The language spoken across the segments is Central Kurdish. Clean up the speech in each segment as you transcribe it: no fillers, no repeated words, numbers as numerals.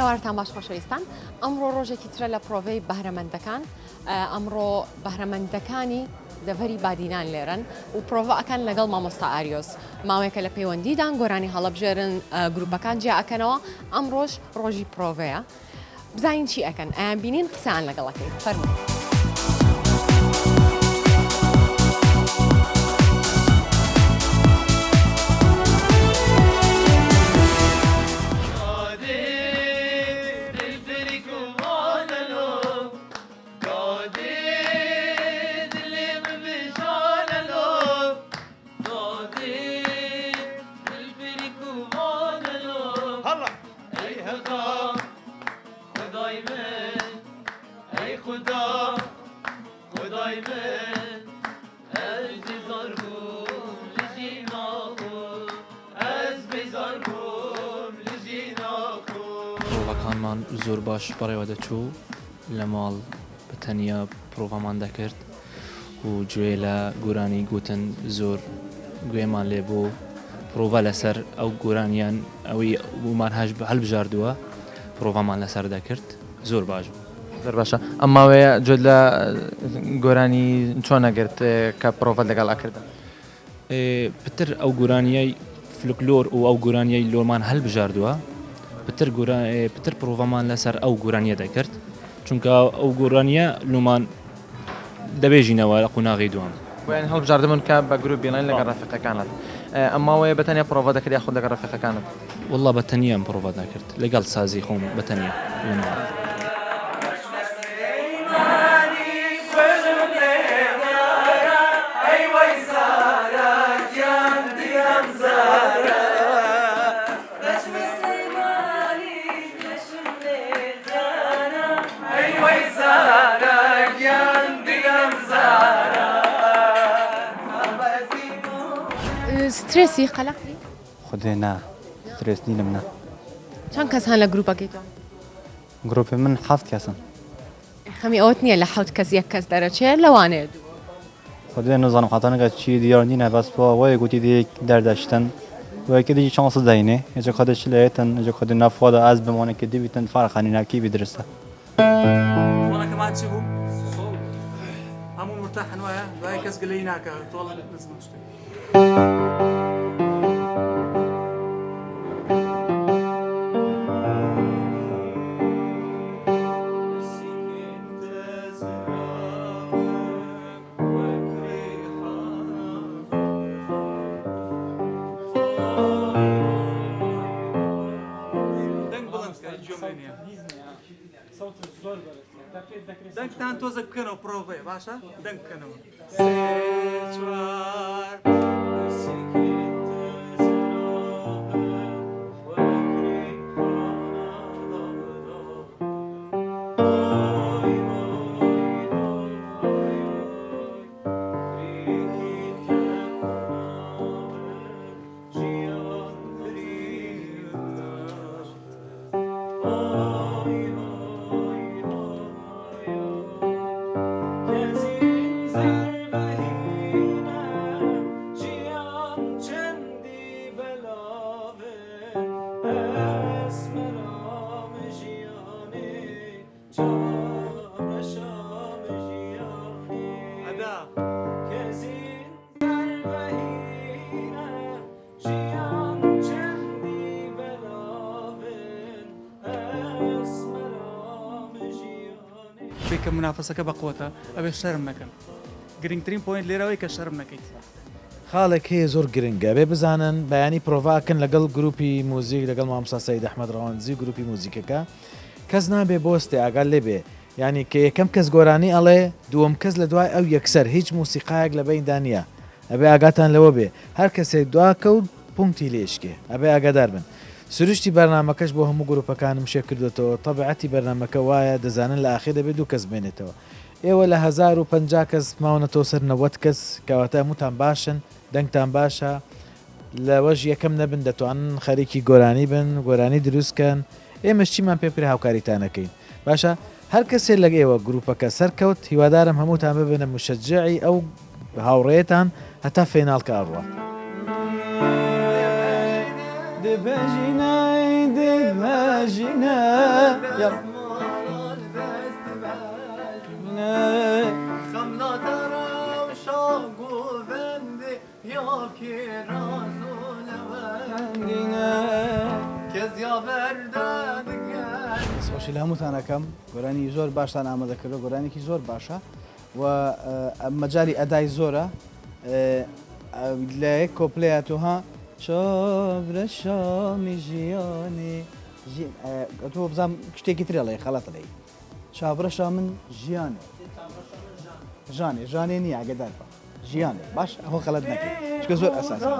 ئێوارتان باش خۆشەویستان ئەمڕۆ ڕۆژێکی ترە لە پرۆڤەی بەهرەمەندەکان ئەمڕۆ بەهرەمەندەکانی دەڤەری بادینان لێرەن و پرۆڤە ئەکەن لەگەڵ مامۆستا ئاریۆس ماوەیەکە لە پەیوەندیدان گۆرانی هەڵەبژێرن گروپەکان جیا ئەکەنەوە ئەمڕۆش ڕۆژی پرۆڤەیە بزانین چی ئەکەن ئەیان بینین قسەیان لەگەڵ ئەکەین فەرموو. پرۆڤەکانمان زۆر باش بەڕێوە دەچوو لە ماڵ بە تەنیا پرۆڤەمان دەکرد و گوێ لە گۆرانی گوتن زۆر گوێمان لێ بوو پرۆڤە لەسەر ئەو گۆرانیان ئەوەی بوومان هەش هەلبژاردووە پرۆڤەمان لەسەر دەکرد زۆر باش بوو. زۆر باشە ئەم ماوەیە گوێت لە گۆرانی چۆن ئەگرت کە پرۆڤەت لەگەڵ ئەکردن؟ پتر ئەو گۆرانیەی فلکلۆر و ئەو گۆرانیەی لۆمان هەلبژاردووە پتر پتر پرۆڤەمان لەسەر ئەو گۆرانیە دەکرد چونکە ئەو گۆرانیە لۆمان دەبێژینەوە لە قوناغی دووەم. بۆیان هەڵبژاردبوون کە بە گروپ بیڵێن لەگەڵ ڕەفیقەکانت. ئەم ماوەیە بە تەنیا پرۆڤە دەکرد یاخود لەگەڵ ڕەفیقەکانت؟ وەڵڵا بە تەنیام پرۆڤە دەکرد لەگەڵ سازی خۆم بە تەنیا لە ماڵ. سترێسی قەلەقی؟ خودێ نا سترێس نینم نا. چەند کەس هەن لە گروپەکەی تۆ؟ گروپی من حەفت کەسن. خەمی ئەوەت نییە لە حەوت کەس یەک کەس دەرەچێ لەوانەیە دوو. خودێ نزانم حەتانەکە چی دیار نینە بەس بۆ وەیە گوتی دێ دەردەچتن وەیەکە دیجی چانس دەینێ ئێجە خودێ چ لەیەتن ئێجە خودێ نافوادا ئەز بمانە کە دیبیتن فەرقە نینە کی بی درستە. تۆڵەکەمان چی بوو؟ هەموو مرتاحن وایە؟ دوای کەس گلەیی ناکا تۆڵە نزمە شتێک. دەنگتان تۆزە بکەنەوە پرۆڤەیە باشە دەنگ بکەنەوە کە منافەسەکە بەقوەتە ئەبێ شەرم نەکەن گرنگترین point لێرەوەی کە شەرم نەکەیت. خاڵێک هەیە زۆر گرنگە ئەبێ بزانن بەیانی پرۆڤا ئەکەن لەگەڵ گروپی موزیک لەگەڵ مامۆستا سەید ئەحمەد ڕەواندزی و گروپی موزیکەکە کەس نابێ بۆستێ ئاگات لێ بێ یانی کە یەکەم کەس گۆرانی ئەڵێ دووەم کەس لە دوای ئەو یەکسەر هیچ موسیقایەک لە بەیندا نییە ئەبێ ئاگاتان لەوە بێ هەر کەسێک دوا کەوت پونکتی لێ ئشکێ ئەبێ ئاگادار بن سروشتی بەرنامەکەش بۆ هەموو گروپەکانم شێ کردۆتەوە تەبعەتی بەرنامەکە وایە دەزانن لە ئاخیر دەبێ دوو کەس بمێنێتەوە ئێوە لە 1050 کەس ماونەتەوە سەر 90 کەس کەواتە هەمووتان باشن دەنگتان باشە لەوەش یەکەم نەبن دەتوانن خەریکی گۆرانی بن گۆرانی دروست کەن ئێمەش چیمان پێ بکرێ هاوکاریتان ئەکەین باشە هەر کەسێ لە ئێوە گروپەکە سەرکەوت هیوادارم هەمووتان ببنە مشەجعی ئەو هاوڕێیەتان هەتا فێناڵ کە ئەڕوات. دەستخۆشی لە هەمووتان ئەکەم گۆرانی زۆر باشتان ئامادە کردوە گۆرانێکی زۆر باشە و مەجای ئەدای زۆرە لە یەک کۆپلەیە تۆ ها چاورە شامی ژیانی تۆ بزانام شتێکی ترێ ڵێ خەڵەت ڵێ چاوڕەشا من ژیانێ ژانێ ژانێ نییە ئاگدار بە ژیانێ باش ئەوە خەڵەت نەکەی چکە زۆر ئەساس لە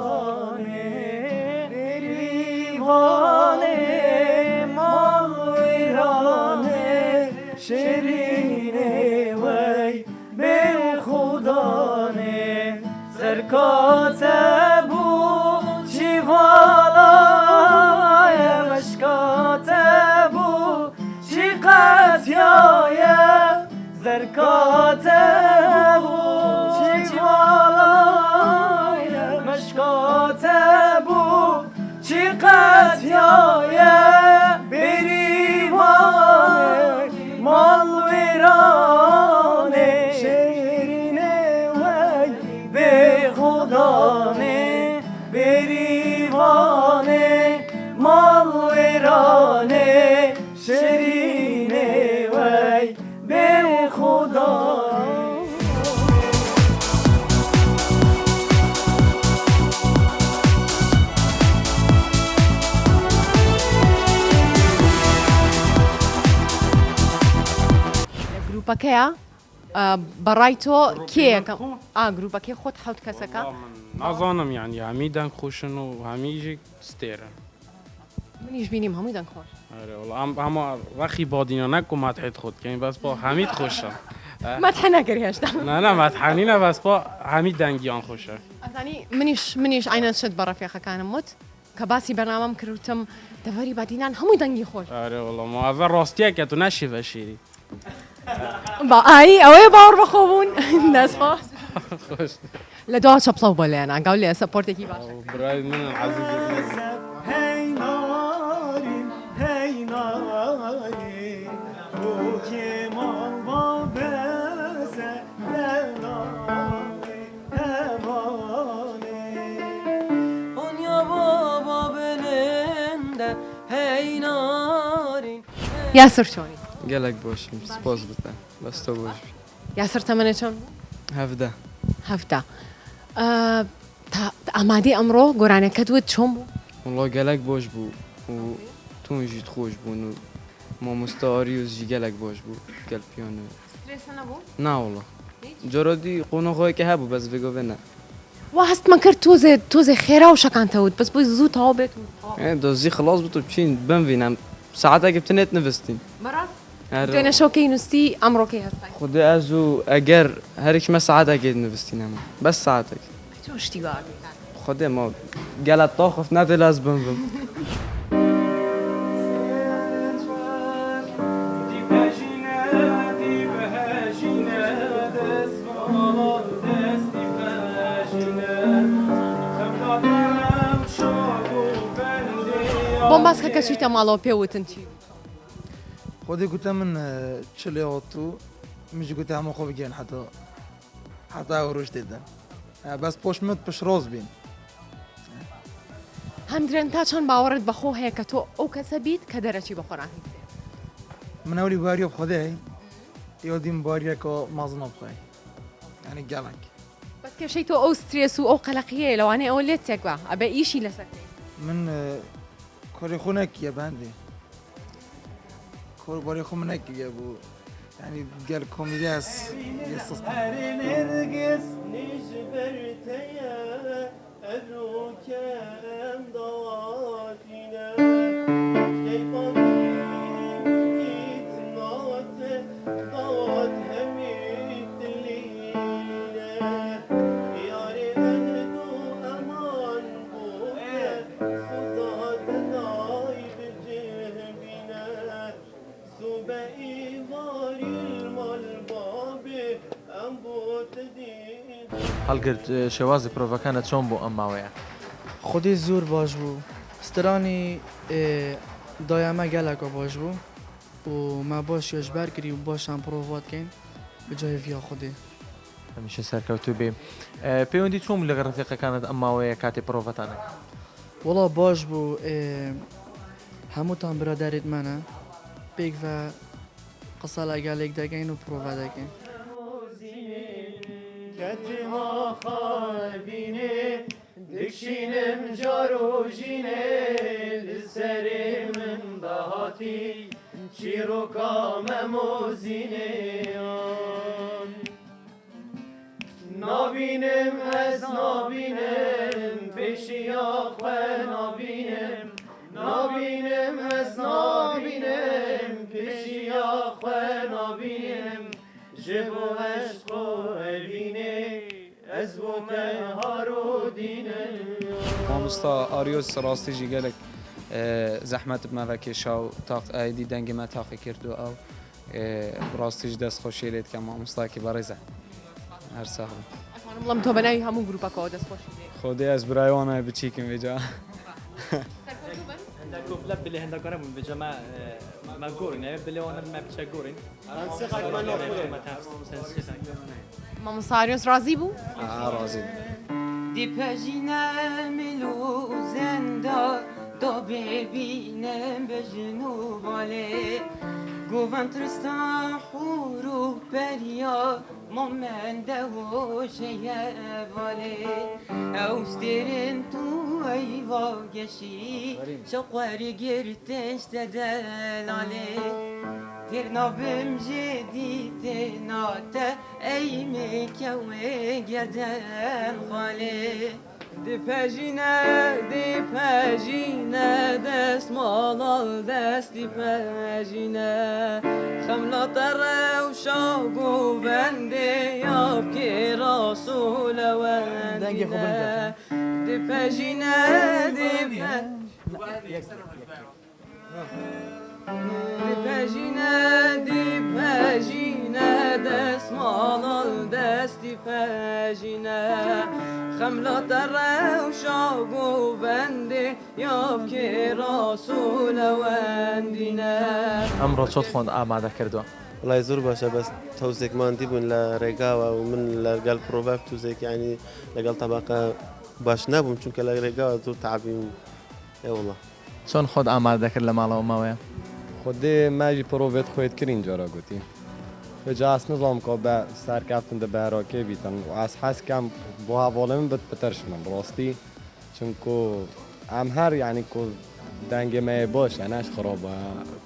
گروپەکەیا بەڕای تۆ کێ یەکەم ئا گروپەکەی خۆت حەوت کەسەکە نازانم یعنی هەمی دەنگ خۆشن و هەمیژی ستێرن منیش بینیم هەمووی دەنگ خۆش ئەرێ وەڵا ئەم هەموو ڕەخی بادینە نەکو مەدحێت خۆت کەین بەس با هەمیت خۆشە مەدح نەکرد هێشتا نا نا مەدحانینە بەس با هەمی دەنگیان خۆشە ئەزانی منیش منیش عەینەن شت بە ڕەفیقەکانم وت کە باسی بەرنامەم کرد وتم دەڤەری بادینان هەمووی دەنگی خۆش. ئەرێ وەڵا ما ئەڤە ڕاستیەکە تو نەشی ڤەشیری. با ئایی ئەوەیە باوەڕ بەخۆ بوون دەست خۆش. خۆش. لە دوا چەپڵەو بۆ لێنا گاو لێ سەپۆرتێکی باش. برای منن عەزیزی منن. یاسر چۆنی؟ گەلەک باشم سپاس بتە بەس تۆ باش بی. یاسر تەمەنێ چەند بوو؟ 17. 17. تا ئامادەی ئەمڕۆ گۆرانیەکەت وت چۆن بوو؟ وەڵا گەلەک باش بوو و تۆنژیت خۆش بوون و مامۆستا ئاریۆس ژی گەلەک باش بوو گەل پیانۆ. سترێسە نەبوو؟ نا وەڵا جارا دی قۆناغایەکە هەبوو بەس ڤێگاڤێ نا. وا هەستمە کرد تۆزێ تۆزێ خێرا وشەکان تەوت بەس بۆی زوو تەواو بێت و تەواو. ئێ دەزی خڵاس بوو تۆ بچین بمڤینەم سەعاتەکە بتنێت نڤستین. بەڕاست؟ دوێنێ شەو کەی نوستی ئەمڕۆ کەی هەستای؟ خودێ ئەز و ئەگەر هەرێکمە سەعاتەکێ نڤستین هەموو بەس سەعاتەک. چۆن شتی وا ئەکەی کاکە؟ خودێ ما گەلە تاخف نەدێ لەز بمڤم. بۆم باس کە کە چوویتە ماڵەوە پێ وتن چی؟ خودی گوتە من چ لێ وەتوو منیش گوتە هەموو خۆ بگێن حەتۆ حەتا ئەو ڕۆژ تێدەن بەس پۆشمت پشڕۆز بین. هەندرێن تا چەند باوەڕت بە خۆ هەیە کە تۆ ئەو کەسە بیت کە دەرەچی بە قۆناغی سێ؟ من ئەولی باریە بخۆدەی ئێوە دیم باریەکە مازنە بخۆی یعنی گەڵک. بەس کێشەی تۆ ئەو سترێس و ئەو قەلەقیەیە لەوانەیە ئەوە لێت تێک با ئەبێ ئیشی لەسەر کەی. من کۆری خۆ نەکیە بەندێ کۆر بۆری خۆ من نەکریە بوو یعنی گەل کۆمیدیاس هەڵگرت شێوازی پرۆڤەکانت چۆن بوو ئەم ماوەیە؟ خودی زۆر باش بوو سترانی دایەمە گەلەکە باش بوو و مە باش یەژبەر کری و باشان پرۆڤات کەین بجای ڤیا خودی. هەمیشە سەرکەوتوو بی. پەیوەندی چۆن بوو لەگەڵ ڕەفیقەکانت ئەم ماوەیە کاتێ پرۆڤەتان ئەکرد؟ وەڵا باش بوو هەمووتان برادەرێت مەنە پێکڤە قسە لەگەڵ یەک دەکەین و پرۆڤە دەکەین. نابینم ئەز نابینم پێشیا خوە نابینم نابینم ئەز نابینم پێشیا خوە نابینم ژ بۆ عەشق و ئەڤینێ ئەز بۆ تە هار و دینم. مامۆستا ئاریۆس ڕاستی ژی گەلەک زەحمەت بمەڤە کێشا و تاق ئایدی دەنگێ مە تاقی کرد و ئەو ڕاستیش دەست خۆشی لێت کەم مامۆستاکی بەڕێزە هەر ساغ بن. ئەتوانم بڵێم تۆ بەناوی هەموو گروپەکەوە دەست خۆشی لێ. خودێ ئەز برای وانای بچیکم وێجا. سەرکەوتوو بن. هەندە کۆپلە بلێ هەندە کارە بوون بجا ما ما گۆرین ئەوێ بلێ وانە ما بچە گۆرین. مامۆستا ئاریۆس ڕازی بوو؟ ئا ڕازی بوو. دیپەژینە مل و زەندا دا ببینم بژن و بالێ گۆڤەند ترستا حور و پەریا ما مەندە و ژەیە ڤالێ ئەو ستێرن تو ئەیڤا گەشی شەقوەری گرتش تە دەلالێ تێر نابم ژێ دیتێنا تە ئەی مێکەوێ گەردەن خالێ. دیپەژینە دیپەژینە دەست ماڵاڵ دەست دیپەژینە خەملا تەڕە و شاگ و بەندێ یا بکێ ڕاسوولەوەندینە دیپەژینە دیپە دیپەژینە دیپەژینە دەست ماڵاڵ دەست دیپەژینە خەملا تەڕە و شاگ و بەندێ یا بکێ ڕاسوولەوەندینە. ئەمڕۆ چۆت خۆت ئامادە کردووە؟ وەڵای زۆر باشە بەس تۆزێک ماندی بوون لە ڕێگاوە و من لەگەڵ پرۆڤا توزێک یانی لەگەڵ تەباقە باش نەبووم چونکە لە ڕێگاوە زۆر تەعبیم ئێ وەڵا. چۆن خۆت ئامادە دەکرد لە ماڵەوە ماوەیە؟ خودێ ماژی پرۆڤێت خوێت کرین جارا گوتی وێجا ئەس نزام کا بە سەرکەفتن دە بەهراکێ بیتن و ئەس حەز کەم بۆ هەڤاڵێ من بت پترش من ڕاستی چونکو ئەم هەر یعنی کو دەنگێ مەیێ باشە نەش خرابە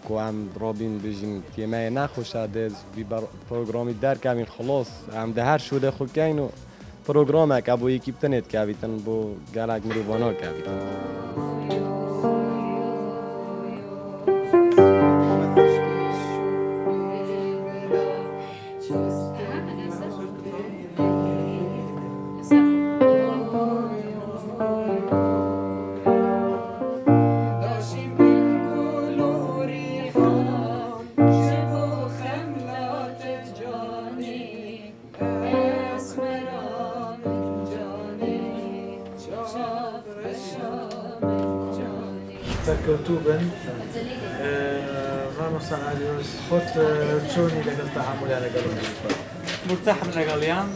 کو ئەم ڕابین بژین تیێ مەیێ نەخوشە دێ ڤی پرۆگرامی دەرکەوین خڵاس ئەم دە هەر شوولێ خو کەین و پرۆگرامەکە بۆ یەکی بتنێت کەویتن بۆ گەلەک مرۆڤانا کەویتن. سەرکەوتوو بن مامۆستا ئاریۆس خۆت چۆنی لەگەڵ تەعامولا لەگەڵ ئەم گروپە؟ مورتاحم لەگەڵیان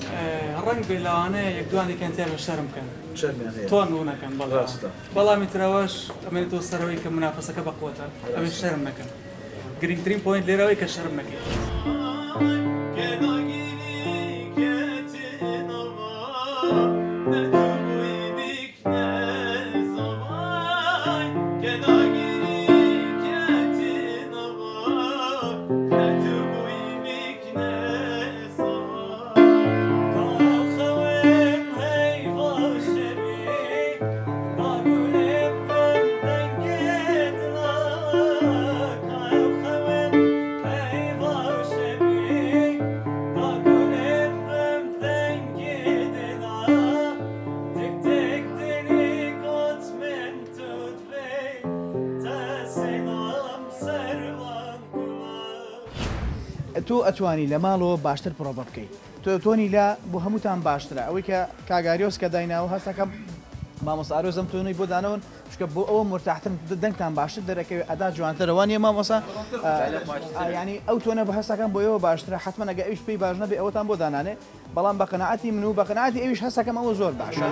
ڕەنگ بێ لەوانەیە یەک دوانی کەن تیا بێ شەرم بکەن شەرمیان هەیە تۆن و نەکەن بەڵێ ڕاستە بەڵام ئیتر ئەوەش ئەمێنێتەوە سەرەوەی کە مونافەسەکە بەقوەتە ئەبێ شەرم نەکەن گرنگترین point لێرە ئەوەی کە شەرم نەکەیت. تۆ ئەتوانی لە ماڵەوە باشتر پرۆڤە بکەی تۆ تۆنی لا بۆ هەمووتان باشترە ئەوەی کە کاک ئاریۆس کە دایناوە هەستەکەم مامۆستا ئاریۆس ئەم تۆنەی بۆ دانەون چونکە بۆ ئەوە مورتاحترن دەنگتان باشتر دەرەکەوێت ئەدا جوانترە وانیە مامۆستا یانی ئەو تۆنە بە هەستەکەم بۆ ئێوە باشترە حەتمەن ئەگەر ئەویش پێی باش نەبێ ئەوەتان بۆ دانانێ بەڵام بە قەناعەتی من و بە قەناعەتی ئەویش هەستەکەم ئەوە زۆر باشە.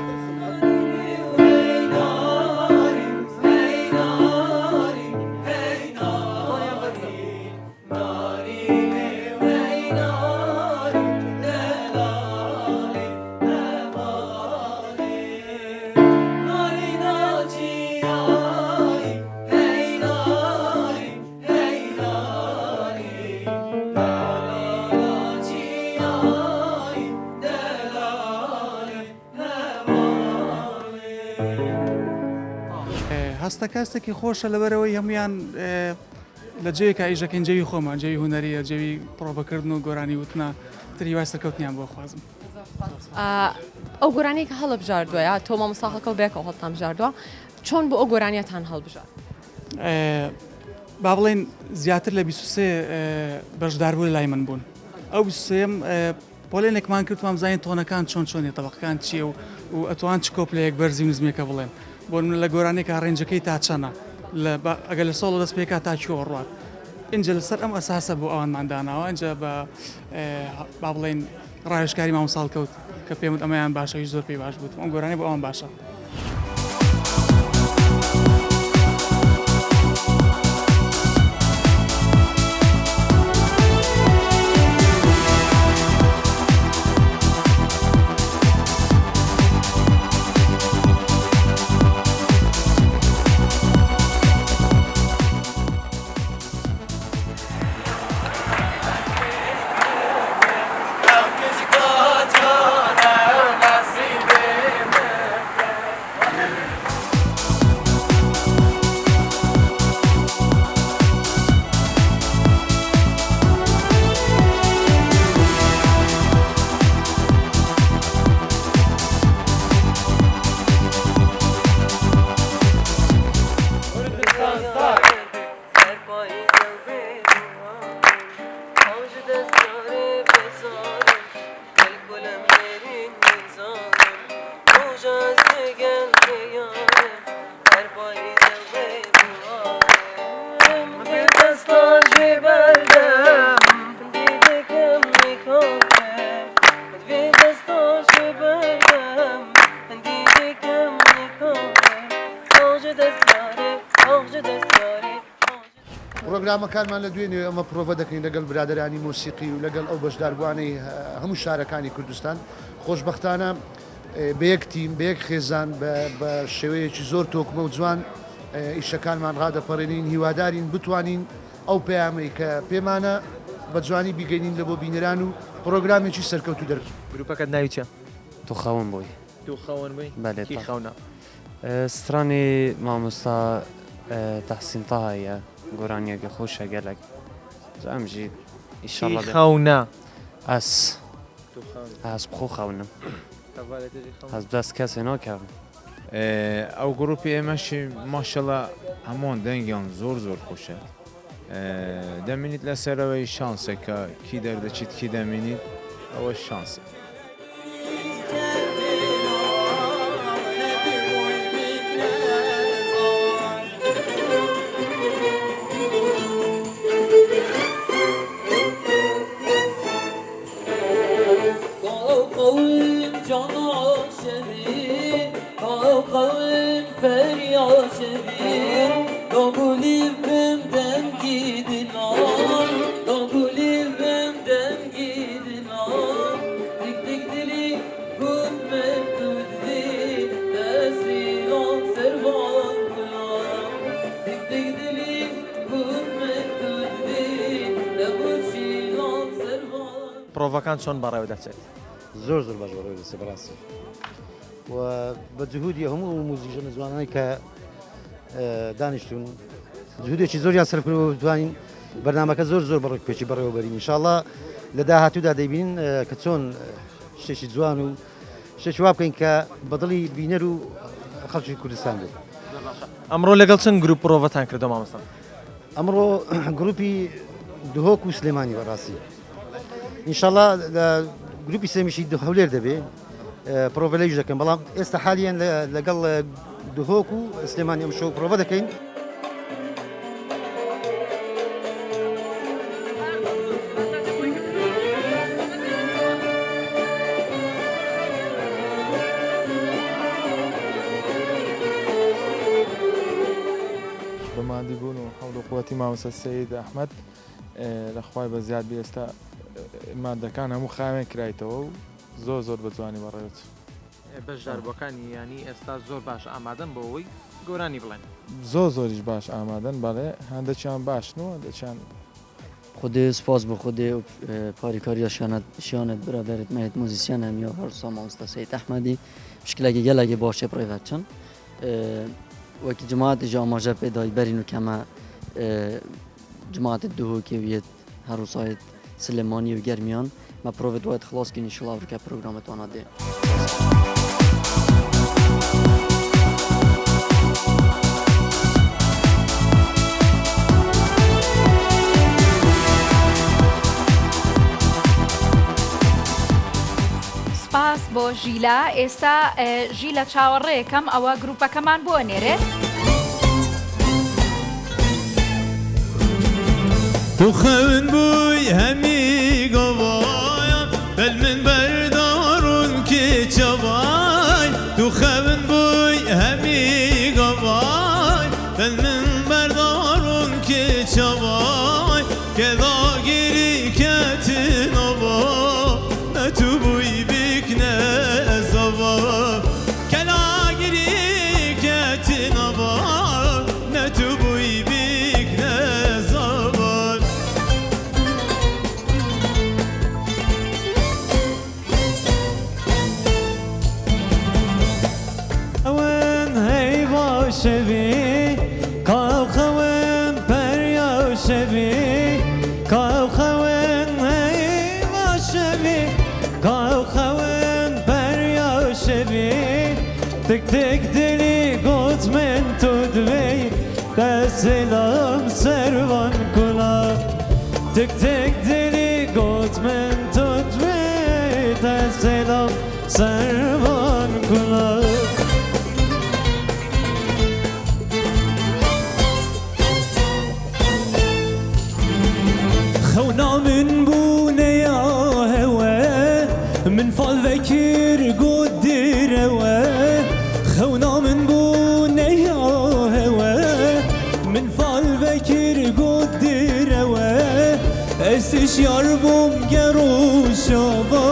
هەستەکە هەستێکی خۆشە لەبەرەوەی هەمویان لە جێیەکا ئیشەکەین جەوی خۆمان جەوی هونەریە جەوی پڕۆڤەکردن و گۆرانی وتنە تر هیوای سەرکەوتنیان بۆ خوازم. ئەو گۆرانیەی کە هەڵبژاردووە یا تۆ مامۆستا هەڵکەوت بەیەکەوە هەڵتان بژاردووە چۆن بۆ ئەو گۆرانیەتان هەڵبژارد؟ با بڵێین زیاتر لە 23 بەشداربوو لە لای من بوون ئەو 23 پۆلێنێکمان کرد وام زانین تۆنەکان چۆن چۆنیە تەبەقەکان چییە و و ئەتوان چ کۆپلەیەک بەرزی و نزمیەکە بڵێن بۆ نمونە لە گۆرانیەکە range ەکەی تا چەنە لە ئەگەر لە سۆڵ دەست پێکا تا کوێ ڕوات ئینجا لەسەر ئەم ئەساسە بۆ ئەوانمان داناوە ئینجا بە با بڵێین ڕاوێژکاری مامۆستا هەڵکەوت کە پێم وت ئەمەیان باشە ئەویش زۆر پێی باش بوو ئەم گۆرانیە بۆ ئەوان باشە. پرۆگرامەکانمان لە دوێنێ ئەمە پرۆڤە دەکەین لەگەڵ برادەرانی مۆسیقی و لەگەڵ ئەو بەشداربووانەی هەموو شارەکانی کوردستان خۆشبەختانە بە یەک تیم بە یەک خێزان بە شێوەیەکی زۆر تۆکمە و جوان ئیشەکانمان ڕادەپەڕێنین هیوادارین بتوانین ئەو پەیامەی کە پێمانە بە جوانی بیگەینین لە بۆ بینەران و پرۆگرامێکی سەرکەوتوو دەر گروپەکەت ناوی چیە؟ تو خەون بووی. تو خەون بووی؟ بەلێ. کی خەونە؟ سترانی مامۆستا تەحسین تەها یە گۆرانیەکە خۆشە گەلەک جا ئەم ژی ئیشەڵا کی خەونە؟ ئەس ئەس بخۆ خەونم ئەس دەست کەسێ ناکەم. ئەو گروپی ئێمەشی ماشەڵا هەمووان دەنگیان زۆر زۆر خۆشە دەمینیت لەسەرەوەی شانسە کە کی دەردەچیت کی دەمینیت ئەوە شانسە. پرۆڤەکان چۆن بەڕێوە دەچێت؟ زۆر زۆر باش بەڕێوە دەچێت بەڕاستی و بە جهودی هەموو موزیکژەنە جوانانەی کە دانیشتون جهودێکی زۆریان سەرف کردووە بتوانین بەرنامەکە زۆر زۆر بەڕێک پێکی بەڕێوە بەرین ئینشاءاللە لە داهاتوودا دەیبینین کە چۆن شتێکی جوان و شتێکی وا بکەین کە بەدڵی بینەر و خەڵکی کوردستان بێت. ئەمڕۆ لەگەڵ چەند گروپ پرۆڤەتان کردووە مامۆستا؟ ئەمڕۆ گروپی دهۆک و سلێمانی بەڕاستی. ئینشاڵا لە گروپی سێمیشی هەولێر دەبێ پرۆڤە لەویش دەکەن بەڵام ئێستا حالیان لەگەڵ دهۆک و سلێمانی ئەم شەو پرۆڤە دەکەین. بە ماندیبوون و حەول و قوەتی مامۆستا سەید ئەحمەد لە خوای بەزیاد بی ئێستا مادەکان هەموو خاوێن کرایتەوە و زۆر زۆر بە جوانی بەڕێوە چوو. بەشداربووەکانی یانی ئێستا زۆر باش ئامادەن بۆ ئەوەی گۆرانی بڵێن. زۆر زۆریش باش ئامادەن بەڵێ هەندەکیان باشن و هەندەکیان. خودێ سپاس بۆ خودێ و پاریکاریا شیانت شیانت برادەرت مەهێت موزیسیان هەمیا هەرسا مامۆستا سەید ئەحمەدی شکلەکی گەلەکی باشێ بڕێڤە چن وەکی جماعەتیش ئاماژە پێدای بەرین و کەمە جماعەت دهۆکێ و یەت هەروسایت سلێمانی و گەرمیان مە پرۆڤێت وایت خلاص کین ئینشاڵڵا ورکە پرۆگرامت وانا دێ. سپاس بۆ ژیلا ئێستا ژیلە چاوەڕێکەم ئەوە گروپەکەمان بۆ ئەنێرێت. تو خەون بووی هەمی گەوایە بەل من بەردارون کێچەوای تو خەون بووی هەمی گەوای بەل من بەردارون کێچەوای کەلاگیری کەتنەوە نەتو بووی بکنە زەوە کەلاگیری کەتنەوە نەتو بووی بکنە زەوە. خەون هەیڤا شەوی کاو خەون پەریا شەوی کاو خەون هەیڤا شەوی کاو خەون پەریا شەوی تک تک دلی گوت من تو دوی دەسلام سەروان کولا تک تک دلی گوت من تو دوی دەسلام سەروان کولا. خەونا من بوو نەیا هەوە من فال ڤەکر گوت درەوە خەونا من بوو نەیا هەوە من فال ڤەکر گوت درەوە ئەسشیار بووم گەڕ و شاڤا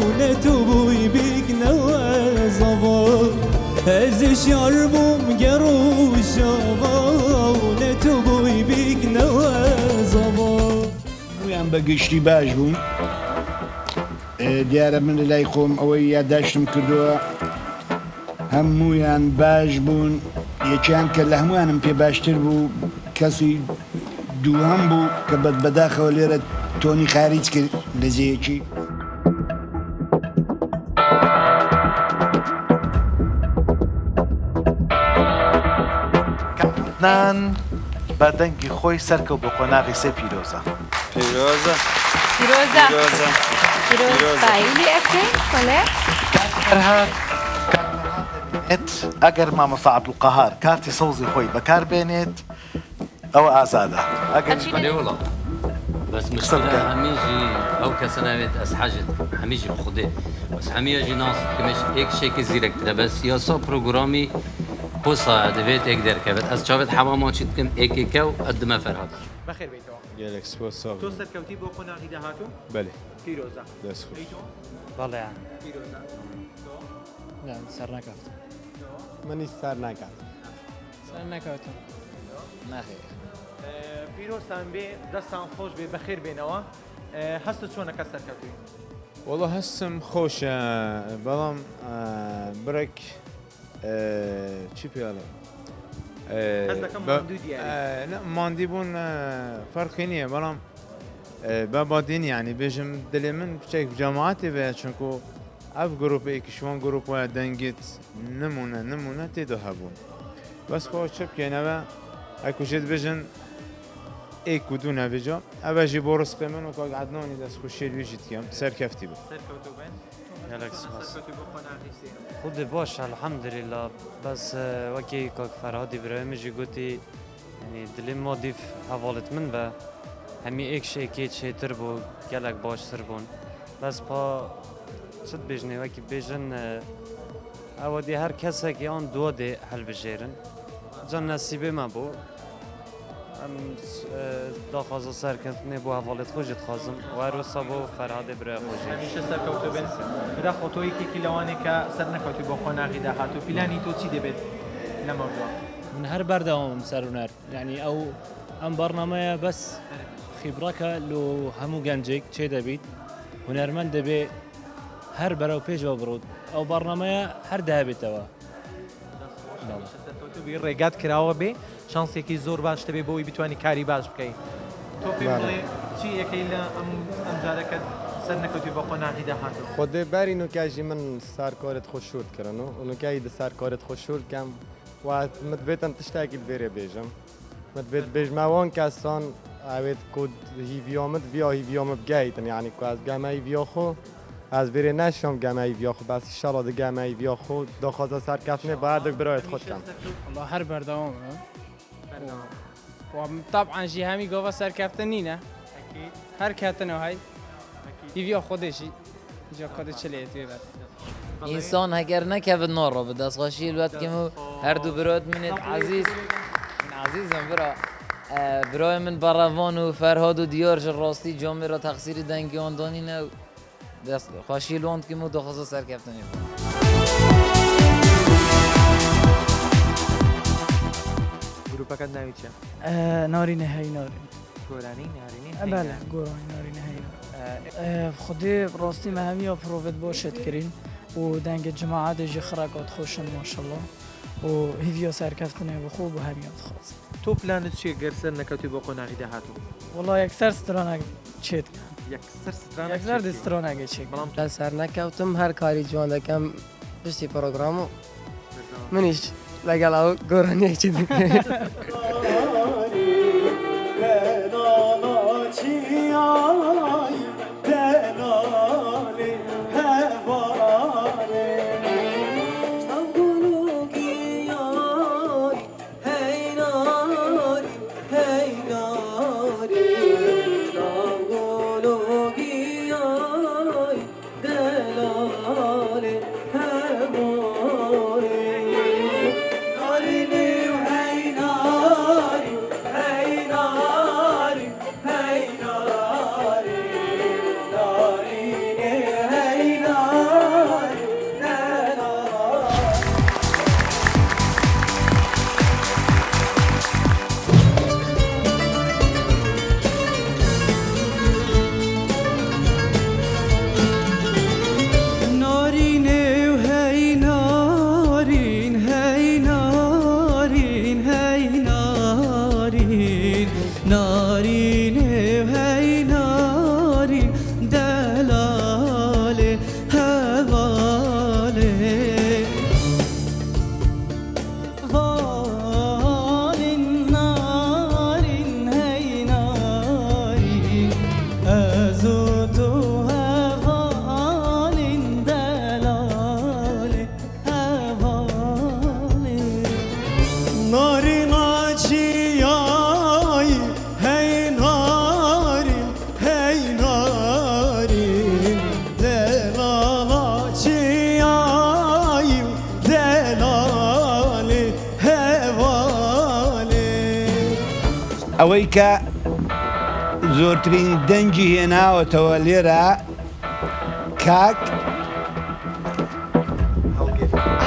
و نەتوو بووی بیکنەوە زاڤا ئەزشیار بووم گەڕ و شاڤا و نەتوو بووی بیکنەوە زاڤا. هەموویان بە گشتی باش بوون. دیارە من لە لای خۆم ئەوەی یادداشتم کردووە هەموویان باش بوون، یەکیان کە لە هەموویانم پێ باشتر بوو کەسی دووهەم بوو کە بەداخەوە لێرە تۆنی خاریج کرد لە جێیەکی. عەدنان بە دەنگی خۆی سەرکەوت بۆ قۆناغی سێ پیرۆزە. پیرۆزە. پیرۆزە. پیرۆزە. پیرۆزبایی لێ ئەکەین بەڵێ. کاک فەرهاد کاک فەرهاد دەبینێت ئەگەر مامۆستا عەبدولقەهار کارتی سەوزی خۆی بەکار بێنێت ئەوە ئازادە ئەگەریش ئەچینە بەلێ وەڵا بەس قسە مشکلە بکە. هەمی ژی ئەو کەسە ناوێت ئەس حەجت هەمی ژی خودێ بەس هەمیە ژی ناس دکمش ئێک شێکی زیرەکترە بەس یاسا پرۆگرامی پۆسا دەبێت ئێک دەرکەوێت ئەس چاوێت حەوا ماچی دکم ئێکێکە و ئەدمە فەرهاد. بەخێر بێیتەوە. گەلێک سپاس ساغ تۆ بن. سەرکەوتی بۆ قۆناغی داهاتوو؟ بەلێ. پیرۆزە. دەست خۆش. ئەی تۆ؟ بەڵێ. پیرۆزە. تۆ؟ نا سەرنەکەفتم. تۆ؟ منیش سەرنەکەفتم. سەرنەکەوتم. نەخێر. پیرۆزتان بێ دەستان خۆش بێ بەخێر بێنەوە هەستت چۆنە کە سەرکەوتووی؟ وەڵا هەستم خۆشە بەڵام بڕێک چی پێ ئەڵێم هەست دەکەم ماندوو دیاری. نا ماندی بوون فەرقی نییە بەڵام بە بادینی یعنی بێژم دلێ من بچێک جەماعەتێ بێ چونکو ئەف گروپ ئێکیش وان گروپ وایە دەنگت نمونە نمونە تێدا هەبوون بەس خۆ چ بکەینەوە ئەکوژێت بژن. ئێک و دوو نەبێ جا ئەڤە ژی بۆ ڕزقێ من و کاک عەدنانی دەست خوشیێ وی ژی دکەم سەرکەفتی بن. سەرکەوتوو بن. گەلەک سپاس. سەرکەوتووی بۆ قۆناغی سێیەم. خودێ باشە الحمدللە بەس وەکی کاک فەرهادی برای من ژی گوتی یعنی دلێ ما دیف هەڤاڵێت من بە هەمی ئێک ژ ئێکێ چێتر بوو گەلەک باشتر بوون بەس پا چت بێژنێ وەکی بێژن ئەوە دێ هەر کەسێک یان دووە دێ هەلبژێرن جا نەسیبێ مە بوو ئەم داخوازە سەرکەوتنێ بۆ هەڤاڵێت خۆشی دخوازم و هەروەسا بۆ فەرهادێ برای خۆشی. هەمیشە سەرکەوتوو بن. بەداخەوە تۆ یەکێکی لەوانەی کە سەرنەکەوتووی بۆ قۆناغی داهاتوو، پیلانی تۆ چی دەبێت لەمەودوا؟ من هەر بەردەوامم سەر هونەر یعنی ئەو ئەم بەرنامەیە بەس خیبڕەکە لۆ هەموو گەنجێک چێ دەبیت هونەرمەند دەبێ هەر بەرەو پێشەوە بڕوت ئەو بەرنامەیە هەر دابێتەوە. سەرکەوتوو بی ڕێگات کراوە بێ شانسێکی زۆر باش دەبێ بۆی بتوانی کاری باش بکەی تۆ پێم بڵێ چی ئەکەی لە ئەم ئەم جارە کە سەر نەکەوتوی بۆ قۆناغی داهاتوو؟ خودێ بەری نوکە ژی من سەر کارت خو شورد کرن و نوکەی د سەر کارت خو شورد کەم و مت بێتم تشتێکی دبێرێ بێژم مت بێت بێژمە وان کەسان ئەوێت کو هیڤیامت ڤیا هیڤیام بگەیتن یعنی کو ئەز گەمە هیڤیا خو ئەز ڤێرێ نەشیام گەمە هیڤیا خو بەس ئیشەڵا د گەمە هیڤیا خو داخوازە سەرکەفتنێ بە هەردووک برایت خود کەم. وەڵا هەر بەردەوامم و تەبعەن ژی هەمی گۆڤە سەرکەفتن نینە هەر کەتنەوە هەی هیڤیا خودێ ژی جا کادێ چ لێت وێ بەر. ئینسان هەگەر نەکەڤت ناڕۆ دەستخۆشی لوت کەم و هەردوو برات منت عەزیز من عەزیزم برا برای من بەڕەڤان و فەرهاد و دیار ژ ڕاستی جامێ را تەقسیری دەنگیان دانینە و دەست خۆشی لوان کەم و داخوازە سەرکەفتنی بۆ. گروپەکەت ناوی چیە؟ نارینە هەی نارین. گۆرانی نارینی هەی بەلێ نارین. گۆرانی نارینە هەی نارین. خودێ ڕاستی مە هەمیە پرۆڤێت باشێت کرین و دەنگ جماعە دێژی خڕەکات خۆشن ماشەڵا و هیڤیا سەرکەفتنێ بخۆ بۆ هەمیە دخوازم. تۆ پلانت چیە گەر سەر نەکەوتی بۆ قۆناغی داهاتوو؟ وەڵا یەکسەر سترانەک چێت کەم. یەکسەر سترانەک یەکسەر چێت دێ کەی؟ سترانەگە چێ کەم. بەڵام سەر نەکەوتم هەر کاری جوان دەکەم پشتی پرۆگرام و منیش لەگەڵ ئەو گۆرانیەکی دەکەم. نارینێ و هەی نارین هەی نارین هەی نارین نارینێ و هەی نارین دەلالێ هەڤالێ ڤالین نارین هەی نارین ئەز و تۆ هەڤالین دەلالێ هەڤالێ نارین چیای هەی نارین هەی نارین دەلالا چیای و دەلالێ هەڤالێ. ئەوەی کە زۆرترین دەنگی هێناوەتەوە لێرە کاک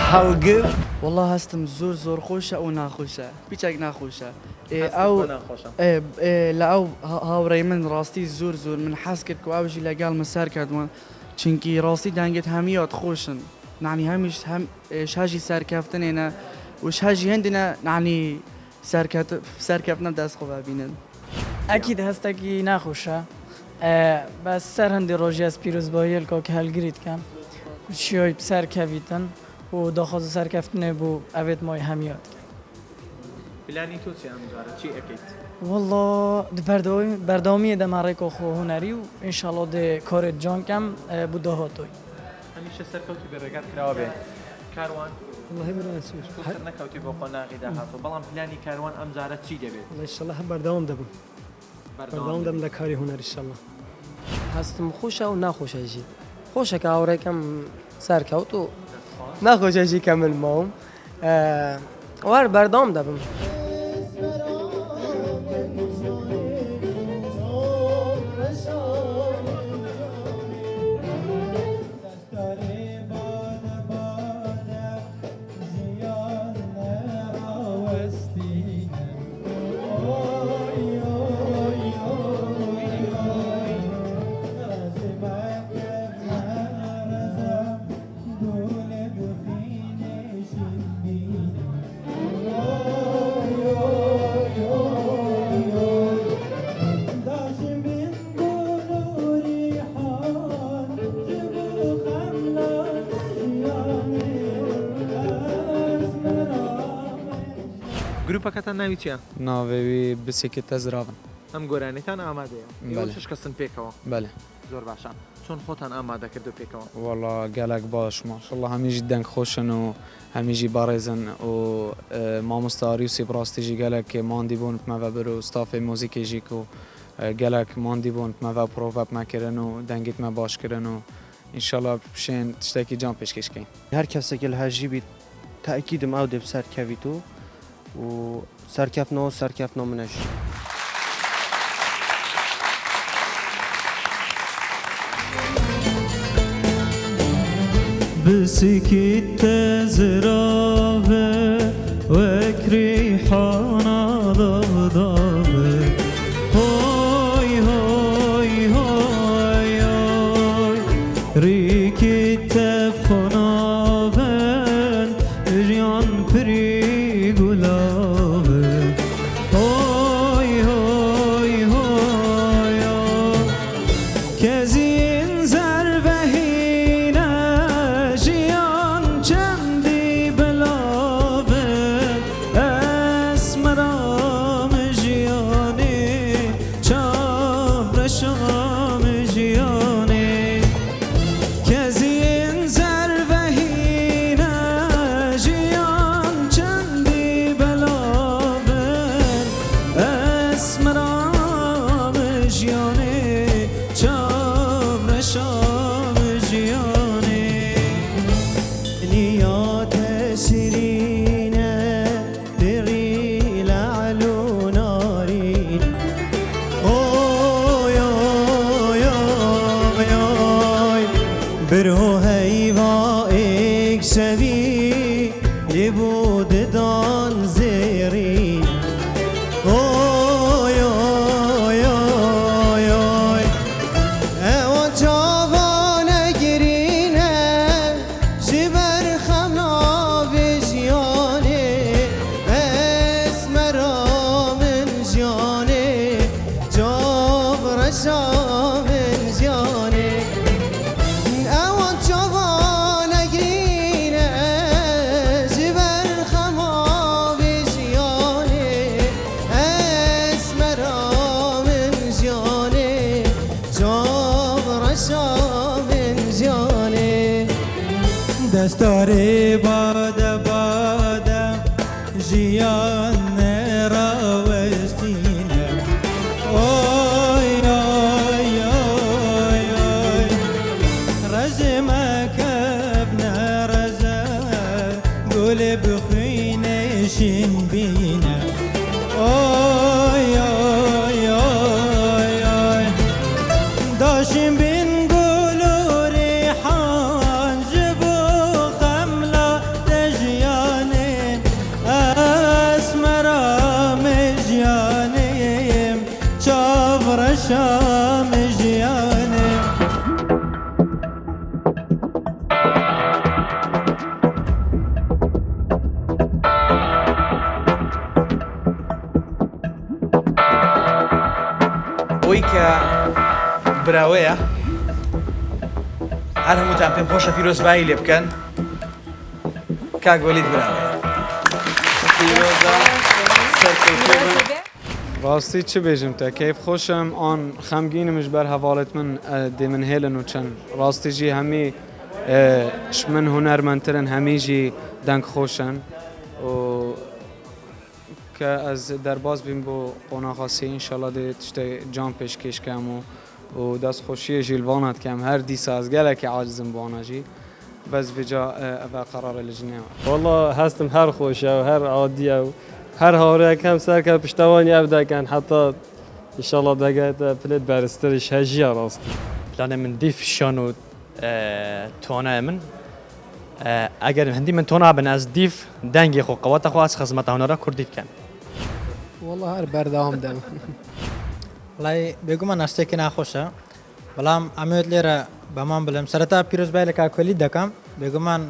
هەڵگر. وەڵا هەستم زۆر زۆر خۆشە ئەو ناخۆشە پیچێک ناخۆشە ئێ هەستت ئەو بۆ ناخۆشە؟ ئێ ئێ لە ئەو هاوڕێی من ڕاستی زۆر زۆر من حەز کرد کو ئەوژی لەگەڵ من سەر کەتوان چونکی ڕاستی دەنگت هەمیات خۆشن نعنی هەمیش هەم شاژی سەرکەفتنێنە و شاژی هەندنە نعنی سەرکەت سەرکەفتنە دەست خۆ ببینن. ئەکید هەستەکی ناخۆشە بەس سەر هەندی ڕۆژی ئەز پیرۆزباییەل کاک هەلگریت کەم شیای سەر کەویتن و داخوازە سەرکەفتنێ بۆ ئەوێت مای هەمیات کەم. پلانی تۆ چیە ئەم جارە چی ئەکەیت؟ وەڵا بەردەوامیە دەمە ڕێکۆ خۆ هونەری و ئینشاڵڵا دێ کارێت جوان کەم بۆ داهاتووی. هەمیشە سەرکەوتوو بێ ڕێگات کراوە بێ کاروان. وەڵاهی برا سوور. تۆ سەرنەکەوتی بۆ قۆناغی داهاتوو بەڵام پلانی کاروان ئەم جارە چی دەبێت؟ وەڵا ئیشەڵا هەر بەردەوام دەبم. بەردەوام دەبم لە کاری هونەری ئیشەڵا. هەستم خۆشە و ناخۆشە ژی. خۆشە کە هاوڕێکەم سەرکەوت و ناخۆشە ژی کە من ماوم. وار بەردەوام دەبم. گروپەکەتان ناوی چیە؟ ناوێوی بسێکی تەزراون. ئەم گۆرانیتان ئامادەیە؟ ئێوە شەش کەسن پێکەوە؟ بەلێ. زۆر باشە چۆن خۆتان ئامادە کردو پێکەوە؟ وەڵا گەلەک باش ماشاءاللە هەمیژی دەنگ خۆشن و هەمیژی بەڕێزن و مامۆستا ئاریوسی بڕاستیژی گەلەک ماندی بوون پمەڤە بر و ستافێ مۆزیکێژی کو گەلەک ماندی بوون پمەڤە پرۆڤە پمە کرن و دەنگیت مە باش کرن و ئینشاءاللە بشێن تشتەکی جان پێشکێش کەین. هەر کەسێکی لە هەژی بیت تەئکیدم ئەو دێ بسەرکەڤیت و و سەرکەفتنەوە سەرکەفتنەوە منەش. بسکیت زراوه وەک ریحانە داوداوه هۆی هۆی هۆی هۆی ریکی تەف خۆناون ژیان پری گولاوه هۆی هۆی هۆی هۆی کەزین زەربەهینە ژیان چەندی بلاوه ئەسمەرام ژیانێ چاو ڕەشام ژیانێ کەزین زەربەهینە ژیان چەندی بلاون ئەسمەرام ژیانێ چاو ڕەشام ژیانێ نیاتە شیرینە دڕی لەعل و نارین ئۆی ئۆی ئۆی ئۆی برۆ هەیڤا ئێک شەوی لێ بۆ ددان زێڕین ئۆی ئۆی ئۆی ئۆی ئەوە چاوانە گرینە ژ بەر خەمناوێ ژیانێ ئەسمەرا من ژیانێ چاو ڕەشا من ژیانێ ئەوە چاوانە گرینە ژ بەر خەماوێ ژیانێ ئەسمەرا من ژیانێ چاو ڕەشا من ژیانێ. دەستارێ بادە بادە ژیان ڕاوەستینە ئۆی ئۆی ئۆی ئۆی ڕەزمە کەبنە ڕەزە گولێ بخوینێ شین بینە ئۆی ئۆی ئۆی ئۆی داشیم بین گول و ریحان ژ بۆ خەملا دەژیانێ ئەسمەرام ژیانێم چاو ڕەشام ژیانێم. ئەوەی کە براوەیە هەر هەمووتان پێم خۆشە پیرۆزبایی لێ بکەن کاک وەلید براوەیە. پیرۆزە. سەرکەوتوو بن. ڕاستی چ بێژم تە کەیف خۆشم ئان خەمگینم ژ بەر هەڤاڵێت من دێ من هێلن و چن ڕاستی ژی هەمی ش من هونەرمەندترن هەمی ژی دەنگ خۆشن و کە ئەز دەرباز بیم بۆ قۆناغا سێ ئینشەڵا دێ تشتێ جان پێشکێش کەم و و دەست خۆشیێ ژی لڤانە دکەم هەر دیسا ئەز گەلەکێ عاجزم بوانا ژی بەس ڤێجا ئەڤە قەرارێ لجنێوە. وەڵا هەستم هەر خۆشە و هەر عادیە و هەر هاوڕێیەکەم سەرکە پشتەوانی ئەو دەکەن حەتا ئیشەڵا دەگاتە پلێت بەرزتریش هەژیە ڕاستی. پلانێ من دیف شان و توانای من ئەگەر هەندی من تۆنا بن ئەز دیف دەنگێ خۆ قەوەتە خۆ ئەز خزمەتە هونەرە کوردی بکەم. وەڵا هەر بەردەوام دەبم. وەڵای بێگومان هەستێکی ناخۆشە بەڵام ئەمەوێت لێرە بەمان بڵێم سەرەتا پیرۆزبای لە کاک وەلید دەکەم بێگومان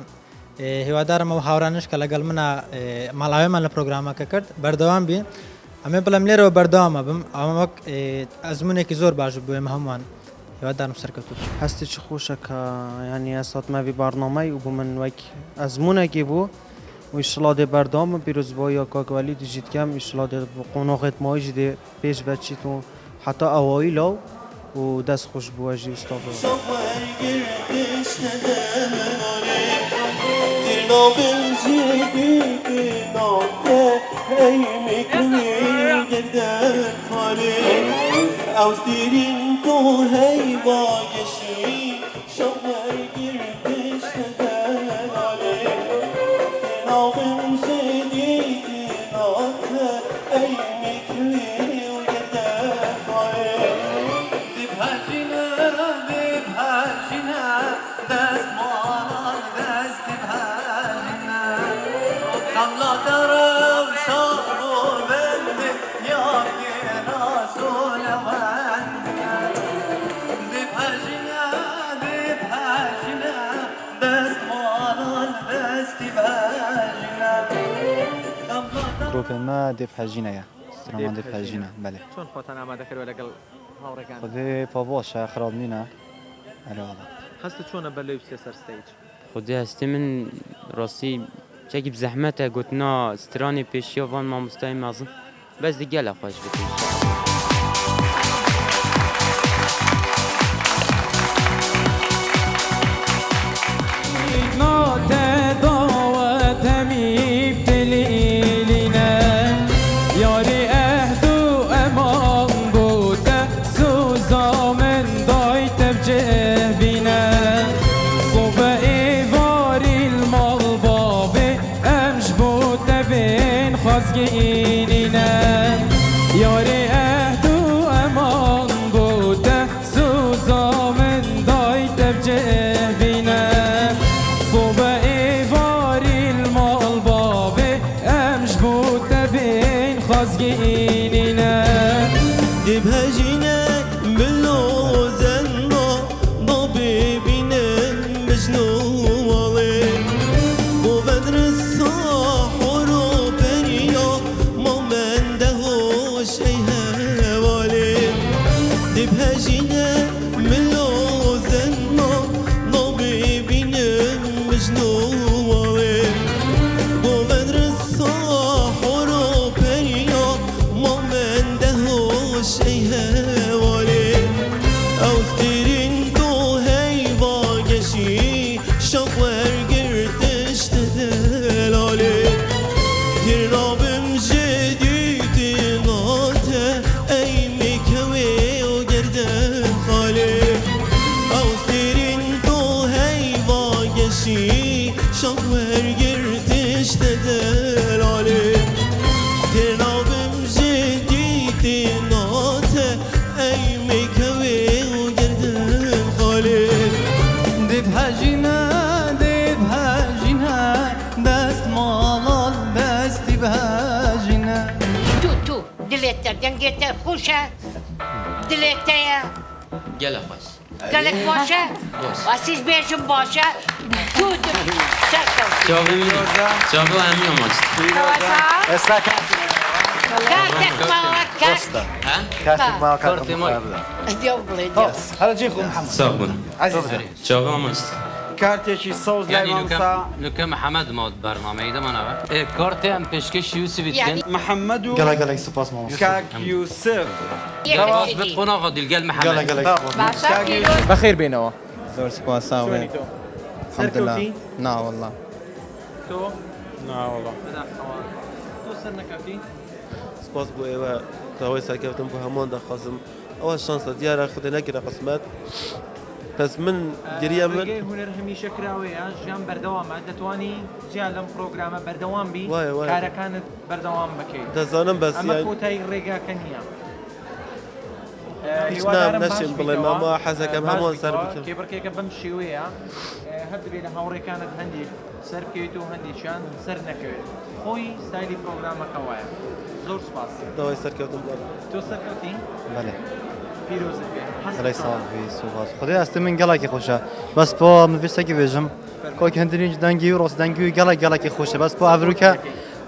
هیوادارم ئەو هاورانش کە لەگەڵ منە ماڵاوێمان لە پرۆگرامەکە کرد بەردەوام بی ئەمێ بڵێم لێرەوە بەردەوامە بم ئەمە وەک ئەزمونێکی زۆر باش بوو ئێمە هەمووان هیوادارم سەرکەوتوو بن. هەستێکی خۆشە کە یانی ئەز هاتمە ڤی بەرنامەی و بۆ من وەک ئەزموونێکی بوو و ئیشڵا دێ بەردەوام بم پیرۆزباییا کاک وەلید ژی دکەم ئیشڵا دێ قۆناغێت مایژ دێ پێش ڤەچیت و حەتا ئەوایی لاو و دەست خۆش بووە ژی ئوستاد. گروپێ مە دێ بهەژینەیە سترامان دێ بهەژینە بەلێ. چۆن خۆتان ئامادە کردوە لەگەڵ هاوڕێکان؟ خودێ پا باشە خراپ نینە ئەرێ وەڵا. هەستت چۆنە بەر لەوی بچیتە سەر stage؟ خودێ هەستێ من ڕاستی چەکی بزەحمەتە گوتنا سترانێ پێشیا ڤان مامۆستای مەزن بەس دی گەلە خوەش بێت ان شاء اللە. دلێتە دەنگێتە خۆشە دلێتەیە گەلە خۆش گەلک باشە واسیش بێژم باشە تو کارتێکی سەوز لای یانی نوکە مامۆستا. نوکە محەمەد ماوت بەرنامەی دەمانەوە. ئێ کارتێ ئەم پێشکەشی یوسفی دکەن. محەمەد و گەڵێ گەڵێک سوپاس مامۆستا. کاک یوسف. دەرباز بت قۆناغا دیلگەل محەمەد. گەڵێ گەڵێک سوپاس باشە کاک پیرۆز. بەخێر بێنەوە. زۆر سوپاس ساوێ. چۆنی تۆ؟ الحمدلله. سەرکەوتی؟ نا واللە. تۆ؟ نا واللە. بەداخەوە تۆ سەرنەکەوتی؟ سوپاس بۆ ئێوە داوای سەرکەوتن بۆ هەمووان دەخوازم ئەوە شانسە دیارە خودێ نەکردە قسمەت بەس من گریە من ڕێگەی هونەر هەمیشە کراوەیە ژیان بەردەوامە دەتوانی جیا لەم پرۆگرامە بەردەوام بی وایە وایە کارەکانت بەردەوام بکەیت دەزانم بەس ئەمە یان کۆتایی ڕێگاکە نییە هیچ هیوادارم باش ناشێم بڵێم بیتەوە ئەمە حەزەکەم باش هەمووان سەر بیتەوە بکەن کێبڕکێکە بەم شێوەیە هەر دەبێت لە هاوڕێکانت هەندێک سەر بکەوێت و هەندێکیان سەر نەکەوێت خۆی ستایلی پرۆگرامەکە وایە زۆر سوپاس. داوای سەرکەوتن بۆ تۆ سەرکەوتی؟ بەلێ. پیرۆزت بێ. هەستت گەلێک چۆنە؟ ساڵ بی سوپاس. خودێ ئەستێ من گەلێکی خۆشە بەس بۆ من ڤیستێکی بێژم کۆک هەندرینج دەنگی و ڕاست دەنگی و گەلێک گەلێکی خۆشە بەس بۆ ئەڤروکە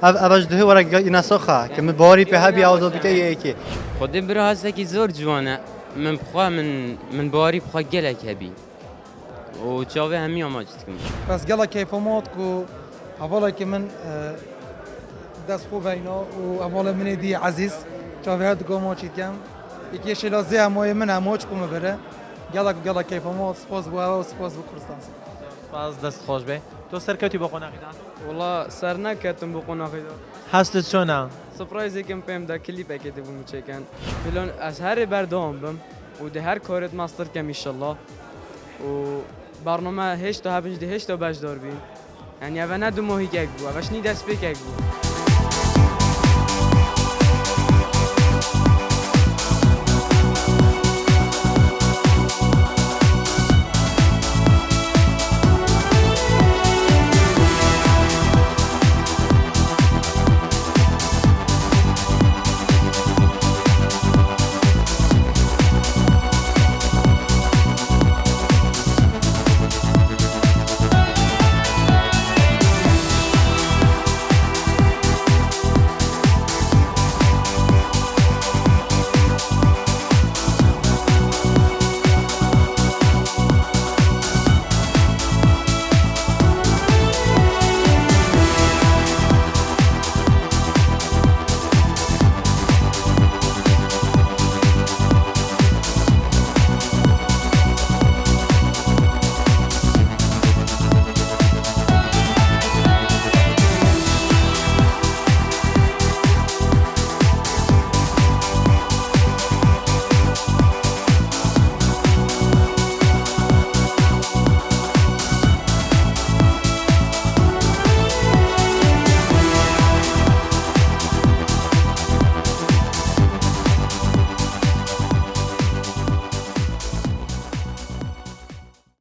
ئەv ئەڤەش دهێ وەرە ئیناسۆخە کە من باوەری پێ هەبی ئەو دڵ بکە یەکێ. خودێ برا هەستێکی زۆر جوانە من بخوا من من باوەری بخوا گەلێک هەبی و چاوێ هەمی ئاماج دکم. بەس گەڵە کەیفەمات کو هەڤاڵێکی من دەست خۆ بەینا و هەڤاڵێ منێ دی عەزیز چاوێ هەر دگۆ ماچی دکەم یەکێ شێلا زێ هەمایێ من هەماچ کو مبرە گەڵەک گەڵە کەیفەمات سپاس بۆ ئەوە و سپاس بۆ کوردستان. سپاس دەست خۆش بێ. تۆ سەرکەوتی بۆ قۆناغی داهاتوو؟ وەڵا سەرنەکەتم بۆ قۆناغی داهاتوو. هەستت چۆنە؟ سپرایزێکم پێم دا کلیپێکێ دەبوو مچێکەن فلان ئەز هەرێ بەردەوام بم و دێ هەر کارێت ماستر کەم ئیشەڵا و بەرنامە هێشتا هەبنج دێ هێشتا بەشدار بین یعنی ئەڤە نە دوو ماهیکێک بوو ئەڤەش نی دەستپێکێک بوو.